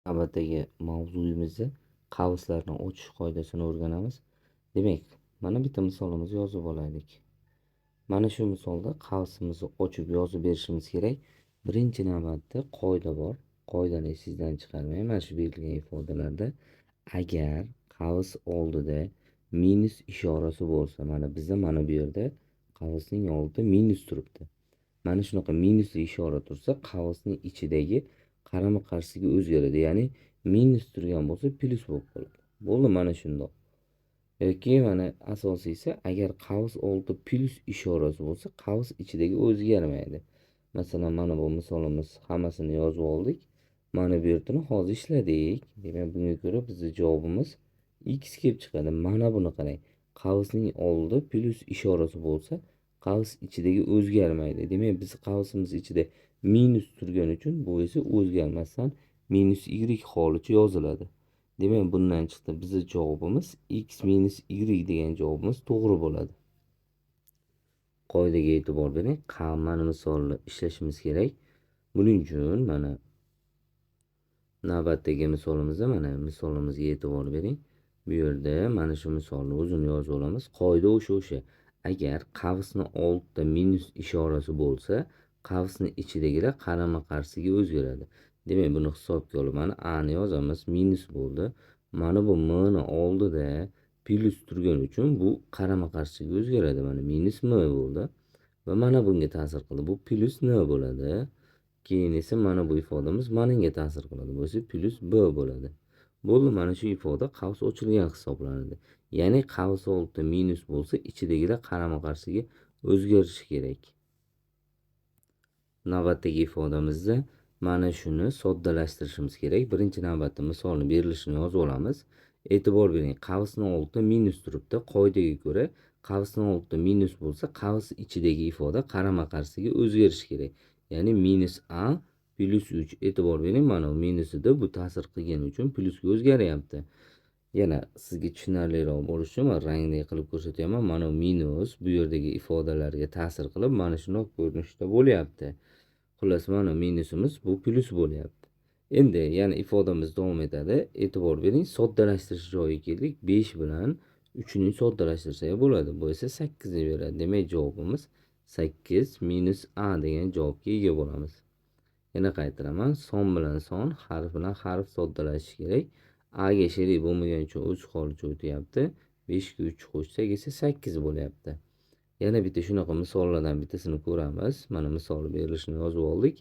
Navbatdagi mavzuyimizda qavslarni ochish qoidasini o'rganamiz. Demak, mana bitta misolimizni yozib olaylik. Mana shu misolda qavsimizni ochib yozib berishimiz kerak. Birinchi navbatda qoida bor. Qoidani esingizdan chiqarmang. Mana shu berilgan ifodalarda agar qavs oldida minus ishorasi bo'lsa, mana bizda mana bu yerda qavsning oldida minus turibdi. Mana shunaqa minusli ishora tursa, qavsning ichidagi qarama-qarshiligi o'zgaradi. Ya'ni minus turgan bo'lsa, plyus bo'lib qoladi. Bo'ldi, mana shundoq. Yoki mana asosiysi, agar qavs oldida plyus ishorasi bo'lsa, qavs ichidagi o'zgarmaydi. Masalan, mana bu misolimiz hammasini yozib oldik. Mana bu yerni hozir ishladik. Demak, bunga ko'ra bizning javobimiz x kelib chiqadi. Mana buni qarang. Qavsning oldida plyus ishorasi bo'lsa, qavs ichidagi o'zgarmaydi. Demak, biz qavsimiz ichida minus turgani uchun bu esa o'zgarmasdan minus y holicha yoziladi. Demak, bundan chiqdi bizning javobimiz x minus y degan javobimiz to'g'ri bo'ladi. Qoidaga e'tibor bering. Mana misolni ishlashimiz kerak. Buning uchun mana navbatdagi misolimizda mana misolimizga e'tibor bering. Bu yerda mana shu misolni o'zini yozib olamiz. Qoida o'sha. Agar qavsni oldida minus ishorasi bo'lsa, qavsni ichidagilar qarama-qarshiga o'zgaradi. Demak, buni hisobga olib mana a ni yozamiz, minus bo'ldi. Mana bu m ni oldida plyus turgani uchun bu qarama-qarshiga o'zgaradi. Mana minus m bo'ldi va mana bunga ta'sir qildi. Bu plyus n bo'ladi. Keyin esa mana bu ifodamiz maningga ta'sir qiladi. Bu esa plyus b bo'ladi. Bo'ldi, mana shu ifoda qavs ochilgan hisoblanadi. Ya'ni qavs oldida minus bo'lsa, ichidagilar qarama-qarshiga o'zgarishi kerak. Navbatdagi ifodamizda mana shuni soddalashtirishimiz kerak. Birinchi navbatda misolni berilishini yozib olamiz. E'tibor bering, qavsning oldida minus turibdi. Qoidaga ko'ra qavsning oldida minus bo'lsa, qavs ichidagi ifoda qarama-qarshiga o'zgarishi kerak. Ya'ni minus a plyus 3. E'tibor bering, mana bu minusida bu ta'sir qilgani uchun plyusga o'zgaryapti. Yana sizga tushunarliroq bo'lishi uchun men rangli qilib ko'rsatyapman. Mana bu minus bu yerdagi ifodalarga ta'sir qilib, mana shunday ko'rinishda bo'lyapti. Xullas, mana minusimiz bu plyus bo'lyapti. Endi yana ifodamiz davom etadi. E'tibor bering, soddalashtirish joyiga keldik. 5 bilan 3 ni soddalashtirsak bo'ladi. Bu esa 8 ni beradi. Demak, javobimiz 8 minus a degan javobga ega bo'lamiz. Yana qaytaraman, son bilan son, harf bilan harf soddalashishi kerak. A ga sherik bo'lmagani uchun o'z holicha o'tyapti. 5 ga 3 qo'shsak esa 8 bo'lyapti. Yana bitta shunaqa misollardan bittasini ko'ramiz. Mana misol berilishini yozib oldik.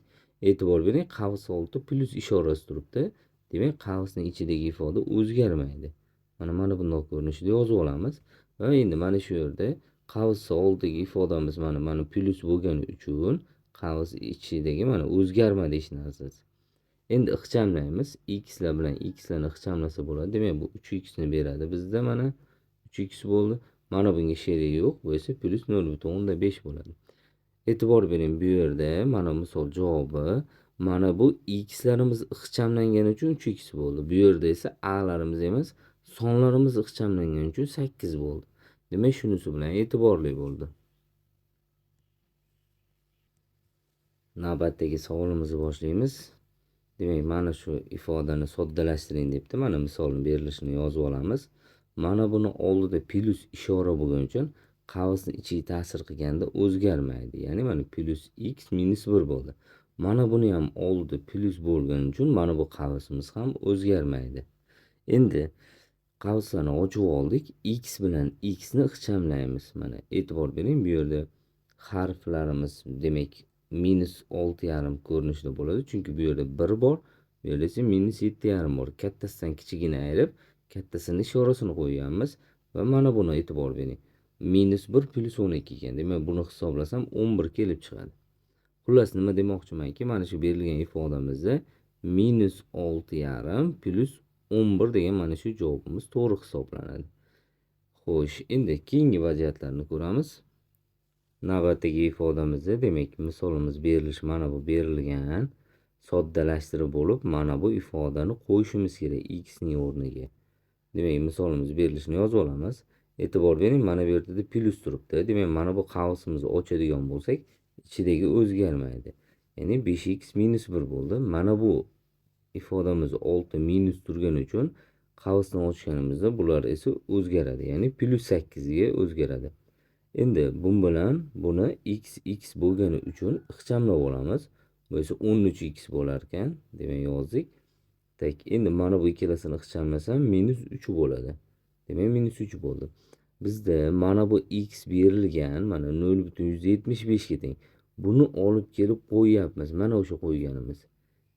E'tibor bering, qavs oldida plyus ishorasi turibdi. Demak, qavsning ichidagi ifoda o'zgarmaydi. Mana bunday ko'rinishida yozib olamiz. Va endi mana shu yerda qavs oldidagi ifodamiz mana plyus bo'lgani uchun qavs ichidagi mana o'zgarmadi hech narsasi. Endi ixchamlaymiz. X lar bilan x larni ixchamlasa bo'ladi. Demak, bu 3x ni beradi bizda. Mana 3x bo'ldi. Mana bunga sherigi yo'q. Bu esa plyus 0.5 bo'ladi. E'tibor bering, bu yerda mana misol javobi mana bu x larimiz ixchamlangani uchun 3x bo'ldi. Bu yerda esa a larimiz emas, sonlarimiz ixchamlangani uchun 8 bo'ldi. Demak, shunisi bilan e'tiborli bo'ldi. Navbatdagi savolimizni boshlaymiz. Demak, mana shu ifodani soddalashtiring debdi. Mana misolni berilishini yozib olamiz. Mana buni oldida plyus ishora bo'lgani uchun qavsni ichiga ta'sir qilganda o'zgarmaydi. Ya'ni mana plyus x minus 1 bo'ldi. Mana buni ham oldida plyus bo'lgani uchun mana bu qavsimiz ham o'zgarmaydi. Endi qavslarni ochib oldik. X bilan x ni ixchamlaymiz. Mana e'tibor bering, bu yerda harflarimiz demak minus 6,5 ko'rinishida bo'ladi. Chunki bu yerda 1 bor, bu yerda esa minus 7,5 bor. Kattasidan kichigini ayirib, kattasini ishorasini qo'yganmiz va mana buni e'tibor bering. Minus 1 plyus 12 ekan. Demak, buni hisoblasam 11 kelib chiqadi. Xullas, nima demoqchimanki, mana shu berilgan ifodamizda minus 6,5 plyus 11 degan mana shu javobimiz to'g'ri hisoblanadi. Xo'sh, endi keyingi vaziyatlarni ko'ramiz. Navbatdagi ifodamizda, demak, misolimiz berilishi mana bu berilgan, soddalashtirib bo'lib, mana bu ifodani qo'yishimiz kerak x ning o'rniga. Demak, misolimiz berilishini yozib olamiz. E'tibor bering, mana bu yerda plyus turibdi. Demak, mana bu qavsimizni ochadigan bo'lsak, ichidagi o'zgarmaydi. Ya'ni 5x minus 1 bo'ldi. Mana bu ifodamiz 6 minus turgani uchun qavsni ochganimizda bular esa o'zgaradi, ya'ni plyus 8 ga o'zgaradi. Endi bu bilan buni x x bo'lgani uchun ixchamlab olamiz. Bu esa 13x bo'lar ekan, demak yozdik. Tak, endi mana bu ikkalasini ixchamlasam minus 3 bo'ladi. Demak minus 3 bo'ldi. Bizda mana bu x berilgan, mana 0.175 ga teng. Buni olib kelib qo'yyapmiz, mana o'sha qo'yganimiz.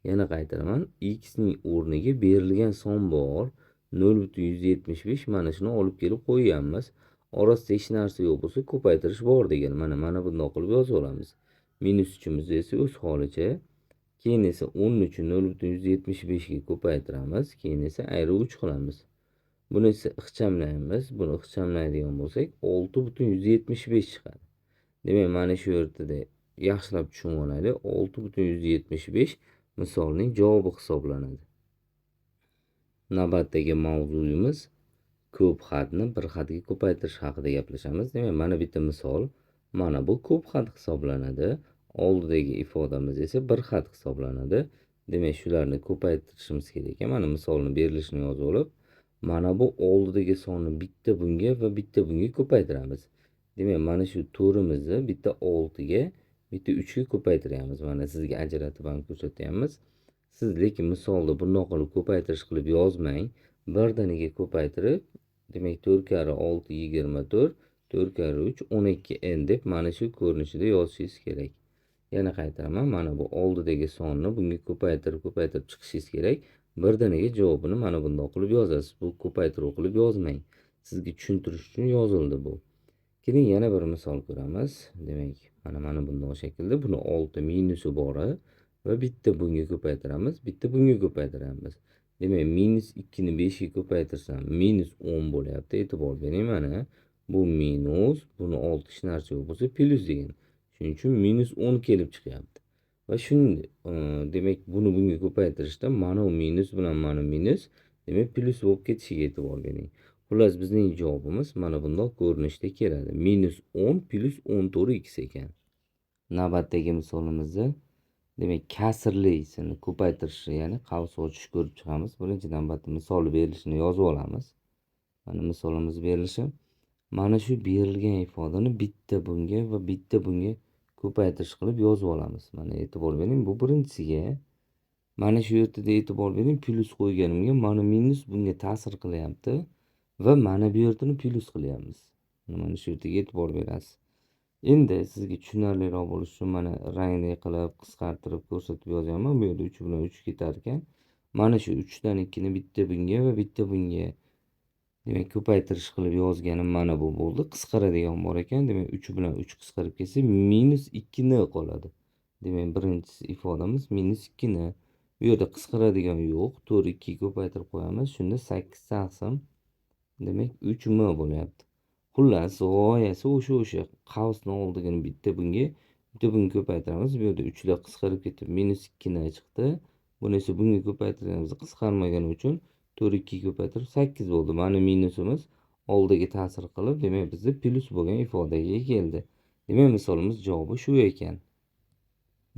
Yana qaytaraman, x ning o'rniga berilgan son bor, 0.175, mana shuni olib kelib qo'yyapmiz. Orasida hech narsa yo'q bo'lsa, ko'paytirish bor degani. Mana bundoq qilib yozib olamiz. Minus 3imiz esa o'z holicha. Keyin esa 13 0.175 ga ko'paytiramiz, keyin esa ayirib 3 qilamiz. Buni esa ixchamlaymiz. Buni ixchamlaydigan bo'lsak 6.175 chiqadi. Demak, mana shu yerda yaxshilab tushunib olaylik. 6.175 misolning javobi hisoblanadi. Navbatdagi mavzuyimiz ko'p xatni bir xatga ko'paytirish haqida gaplashamiz. Demak, mana bitta misol. Mana bu ko'p xat hisoblanadi. Oldidagi ifodamiz esa bir xat hisoblanadi. Demak, shularni ko'paytirishimiz kerak ekan. Mana misolni berilishini yozib olib, mana bu oldidagi sonni bitta bunga va bitta bunga ko'paytiramiz. Demak, mana shu to'rimizni bitta 6 ga, bitta 3 ga ko'paytiramiz. Mana sizga ajratib ham ko'rsatyapmiz. Siz lekin misolda bundoq qilib ko'paytirish qilib yozmang. Birdaniga ko'paytirib, demak 4 karra 6 24, 4 karra 3 12 n deb mana shu ko'rinishida yozishingiz kerak. Yana qaytaraman, mana bu oldidagi sonni bunga ko'paytirib, ko'paytirib chiqishingiz kerak. Birdaniga javobini mana bundoq qilib yozasiz. Bu ko'paytiruv qilib yozmang. Sizga tushuntirish uchun yozildi bu. Keling yana bir misol ko'ramiz. Demak, mana bundoq shaklda buni 6 minusi bor va bitta bunga ko'paytiramiz, bitta bunga ko'paytiramiz. Demak, minus 2 ni 5 ga ko'paytirsam minus 10 bo'lyapti. E'tibor bering, mana bu minus, buni 6 hech narsa yo'q bo'lsa plyus degan. Shuning uchun minus 10 kelib chiqyapti. Va shuni demak buni bunga ko'paytirishda mana bu minus bilan mana minus, demak plyus bo'lib ketishiga e'tibor bering. Xullas, bizning javobimiz mana bundoq ko'rinishda keladi. Minus 10 plyus 14x ekan. Navbatdagi misolimizda demak kasrlisini ko'paytirishni, ya'ni qavs ochish ko'rib chiqamiz. Birinchi navbatda misol berilishini yozib olamiz. Mana misolimiz berilishi. Mana shu berilgan ifodani bitta bunga va bitta bunga ko'paytirish qilib yozib olamiz. Mana e'tibor bering, bu birinchisiga. Mana shu yerda e'tibor bering, plyus qo'yganimga mana minus bunga ta'sir qilyapti va mana bu yerni plyus qilyapmiz. Mana shu yerga e'tibor berasiz. Endi sizga tushunarliroq bo'lishi uchun mana rangli qilib qisqartirib ko'rsatib yozyapman. Bu yerda 3 bilan 3 ketar ekan. Mana shu 3 dan 2 ni bitta bunga va bitta bunga demak ko'paytirish qilib yozganim mana bu bo'ldi. Qisqaradigan bor ekan. Demak 3 bilan 3 qisqarib ketsa minus 2 ni qoladi. Demak birinchisi ifodamiz minus 2 ni. Bu yerda qisqaradigan yo'q. 4 2 ko'paytirib qo'yamiz. Shunda 8 taqsim demak 3 m bo'lyapti. Xullas, g'oyasi o'sha qavsni oldigini bitta bunga, bitta bunga ko'paytiramiz. Bu yerda 3 lar qisqarib ketib minus 2 ni chiqdi. Buni esa bunga ko'paytirganimizda qisqarmagani uchun 4 2 ko'paytirib 8 bo'ldi. Mana minusimiz oldiga ta'sir qilib, demak bizda plyus bo'lgan ifodaga keldi. Demak misolimiz javobi shu ekan.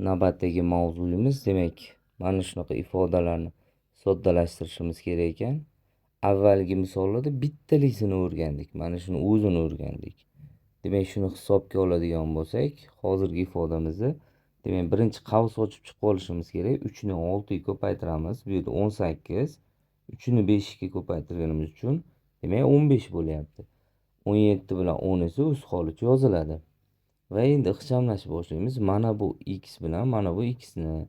Navbatdagi mavzuyimiz demak mana shunaqa ifodalarni soddalashtirishimiz kerak ekan. Avvalgi misollarda bittalisini o'rgandik. Mana shuni o'zini o'rgandik. Demak, shuni hisobga oladigan bo'lsak, hozirgi ifodamizda demak birinchi qavs ochib chiqib olishimiz kerak. 3 ni 6 ga ko'paytiramiz. Bu yerda 18, 3 ni 5 ga ko'paytirganimiz uchun demak 15 bo'lyapti. 17 bilan 10 esa o'z holicha yoziladi. Va endi ixchamlashib boshlaymiz. Mana bu x bilan mana bu x ni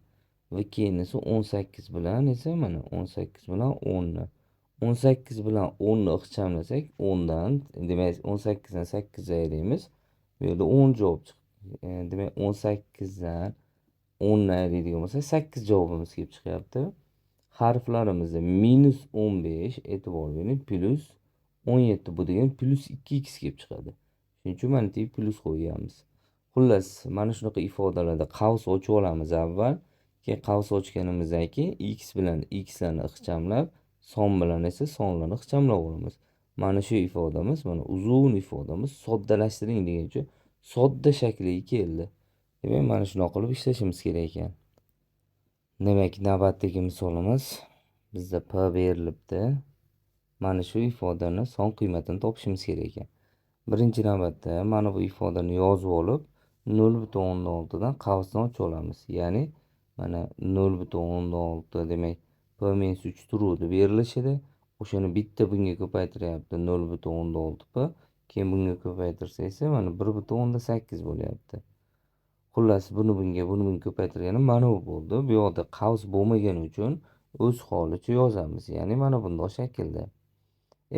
va keyin esa 18 bilan esa mana 18 bilan 10 ni. 18 bilan 10 ni ixchamlasak 10 dan, demak 18 dan 8 ayiramiz. Bu yerda 10 javob chiqdi. Demak 18 dan 10 ni ayiradigan bo'lsak 8 javobimiz kelib chiqyapti. Harflarimizda minus 15, e'tibor bering, plyus 17, bu degani plyus 2x kelib chiqadi. Shuning uchun mana bu plyus qo'yganmiz. Xullas, mana shunaqa ifodalarda qavs ochib olamiz avval. Keyin qavs ochganimizdan keyin x bilan x larni ixchamlab, son bilan esa sonlarni ixchamlab olamiz. Mana shu ifodamiz, mana uzun ifodamiz soddalashtiring degan uchun sodda shakliga keldi. Demak, mana shunaqa qilib ishlashimiz kerak ekan. Demak, navbatdagi misolimiz bizda p berilibdi. Mana shu ifodani son qiymatini topishimiz kerak ekan. Birinchi navbatda mana bu ifodani yozib olib 0,6 dan qavsni ochib olamiz. Ya'ni mana 0,6, demak p minus 3 turuvdi berilishida. O'shani bitta bunga ko'paytiryapti 0,6 p, keyin bunga ko'paytirsa esa mana 1,8 bo'lyapti. Xullas, buni bunga, buni bunga ko'paytirganim mana bu bo'ldi. Bu yoqda qavs bo'lmagani uchun o'z holicha yozamiz. Ya'ni mana bundoq shaklda.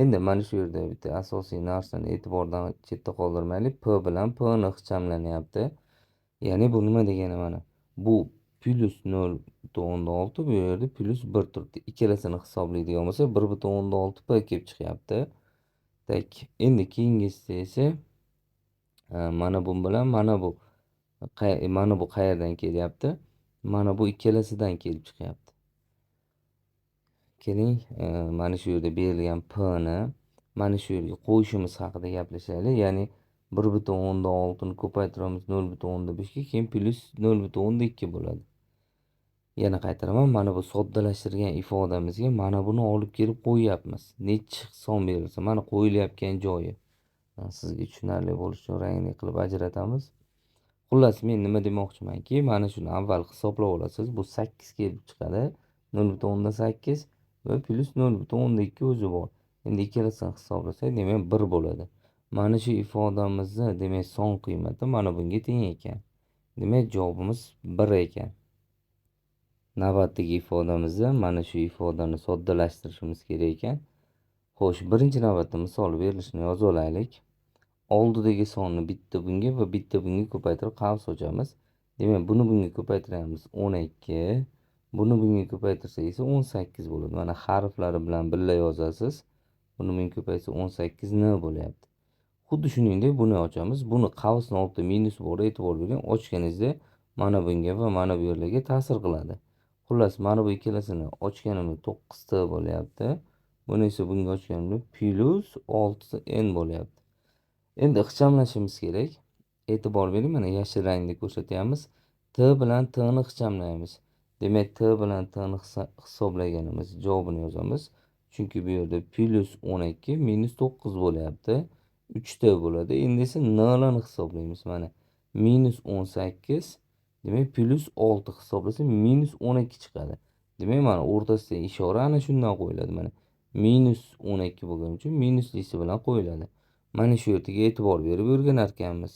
Endi mana shu yerda bitta asosiy narsani e'tibordan chetda qoldirmaylik. P bilan P ni ixchamlanyapti. Ya'ni bu nima degani mana? Bu plyus 0,6, bu yerda plyus 1 turibdi. Ikkalasini hisoblaydigan bo'lsak 1,6 P kelib chiqyapti. Tak, endi keyingisi esa mana bu bilan mana bu mana bu qayerdan kelyapti? Mana bu ikkalasidan kelib chiqyapti. Keling, mana shu yerda berilgan P ni mana shu yerga qo'yishimiz haqida gaplashaylik. Ya'ni 1,6 ni ko'paytiramiz 0,5 ga, keyin plyus 0,2 bo'ladi. Yana qaytaraman, mana bu soddalashtirgan ifodamizga mana buni olib kelib qo'yyapmiz. Nechi son berilsa, mana qo'yilayotgan joyi. Sizga tushunarli bo'lishi uchun rangli qilib ajratamiz. Xullas, men nima demoqchimanki, mana shuni avval hisoblab olasiz. Bu 8 kelib chiqadi. 0,8 va plyus 0,2 o'zi bor. Endi ikkalasini hisoblasak, demak 1 bo'ladi. Mana shu ifodamizni, demak, son qiymati mana bunga teng ekan. Demak, javobimiz 1 ekan. Navbatdagi ifodamizda mana shu ifodani soddalashtirishimiz kerak ekan. Xo'sh, birinchi navbatda misol berilishini yozib olaylik. Oldidagi sonni bitta bunga va bitta bunga ko'paytirib qavs ochamiz. Demak, buni bunga ko'paytiramiz 12, buni bunga ko'paytirsak esa 18 bo'ladi. Mana harflari bilan birga yozasiz. Buni bunga ko'paytirsa 18 n bo'lyapti. Xuddi shuningdek buni ochamiz. Buni qavsning oldida minus bor, e'tibor bering. Ochganingizda mana bunga va mana bu yerlarga ta'sir qiladi. Xullas, mana bu ikkalasini ochganimda 9 t bo'lyapti. Buni esa bunga ochganimda plyus 6 n bo'lyapti. Endi ixchamlashimiz kerak. E'tibor bering, mana yashil rangda ko'rsatyapmiz. T bilan T ni ixchamlaymiz. Demak, T bilan T ni hisoblaganimiz javobini yozamiz. Chunki bu yerda plyus 12 minus 9 bo'lyapti. 3 T bo'ladi. Endi esa N larni hisoblaymiz. Mana minus 18, demak plyus 6 hisoblasa minus 12 chiqadi. Demak, mana o'rtasida ishora ana shundan qo'yiladi. Mana minus 12 bo'lgani uchun minuslisi bilan qo'yiladi. Mana shu yerga e'tibor berib o'rganar ekanmiz.